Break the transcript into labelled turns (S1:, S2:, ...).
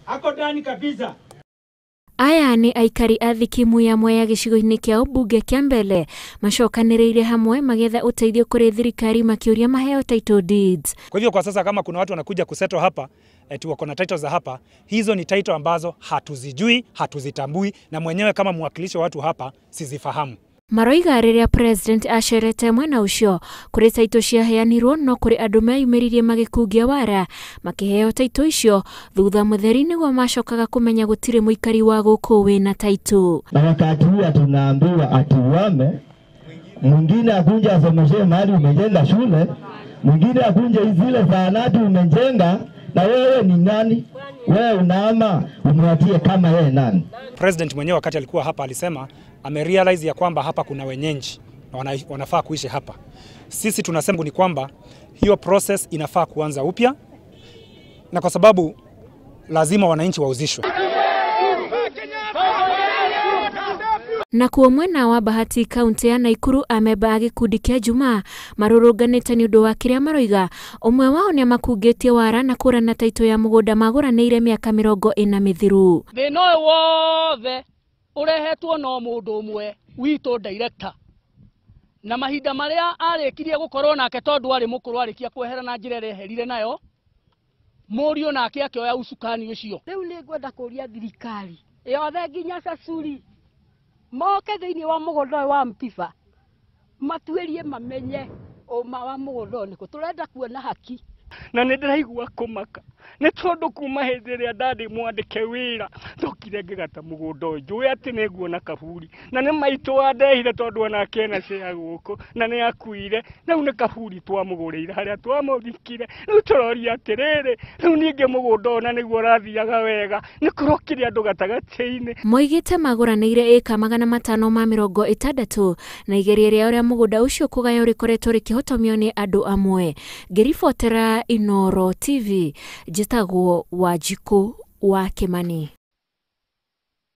S1: Ako ndani kabisa.
S2: Aya nĩ aikari a thikimu ya Mwea gĩcigo-inĩ kĩa ũmbunge kĩa Mbele macokanĩrĩire hamwe magetha ũteithio kũrĩ thirikari makĩũria maheo title deeds.
S3: Kwa hivyo kwa sasa kama kuna watu wanakuja kusettle hapa eti wako na title za hapa, hizo ni title ambazo hatuzijui, hatuzitambui na mwenyewe kama mwakilishi wa watu hapa sizifahamu.
S2: Maroiga rĩrĩa president acerete mwena ũcio kũrĩ taito ciaheanirwo no kũrĩ andũ meyumĩririe magĩkungia wara makĩheo taito icio thutha mũtheri nĩguo macokaga kũmenya gũtirĩ mũikari wa gũkũ wĩna taito.
S4: Na wakati huu tunaambiwa atuame, mwingine akunje asomeshe mahali umejenga shule, mwingine akunje zile zahanati umejenga, na wewe ni nani? Wewe unaama umwatie kama yeye nani?
S3: President mwenyewe wakati alikuwa hapa alisema amerealize ya kwamba hapa kuna wenyeji na wanafaa kuishi hapa. Sisi tunasema ni kwamba hiyo process inafaa kuanza upya, na kwa sababu lazima wananchi wauzishwe.
S2: Na kuo mwena wa Bahati kaunti ya Naikuru ameba gĩkundi kĩa Jumaa marũrũnganĩte nĩ ũndũ wa kĩrĩa maroiga ũmwe wao nĩ amakungĩtie wara na kũrana taito ya mũgũnda magũranĩire mĩaka 40 mĩthiru.
S5: Thĩna ũyũ wothe ũrehetwo no mũndũ ũmwe witũ director, na mahinda marĩa arĩkirie gũkorwo nake tondũ arĩ mũkũrũ arĩkia kwehera na njĩra ĩrĩa eherire nayo, mũriũ nake akĩoya ucukani ũcio.
S6: Rĩu nĩ ngwenda kũria thirikari yothe nginya Sasuri moke thĩinĩ wa mũgũnda ũyũ wa Mpiba matuĩrie mamenye ũma wa mũgũnda ũyũ nĩkũ. Tũrenda kuona haki.
S7: Na nĩ ndĩraigua kũmaka nĩ tondũ kuma hĩndĩ ĩrĩa ndarĩ mwandĩke wĩra ndokire ngĩgata mũgũnda ũyũ njũĩ atĩ nĩ nguona kaburi, na nĩ maitũ wandehire tondũ onake ena share gũkũ na nĩ akuire. Rĩu nĩ kaburi twamũgũrĩire harĩa twamũthikire. Rĩu tũroria atĩrĩrĩ, rĩu ningĩ mũgũnda ũyũ na nĩguo ũrathiaga wega nĩ kũrokire andũ gatagatĩ-inĩ.
S2: Moigĩte magũranĩire ĩka 560 na igeria rĩa ũrĩa mũgũnda ũcio kũgaywo rĩkoretwo rĩkĩhotomio nĩ andũ amwe. Ngĩribotera Inooro TV, njĩtagwo Wanjikũ wa Kimani.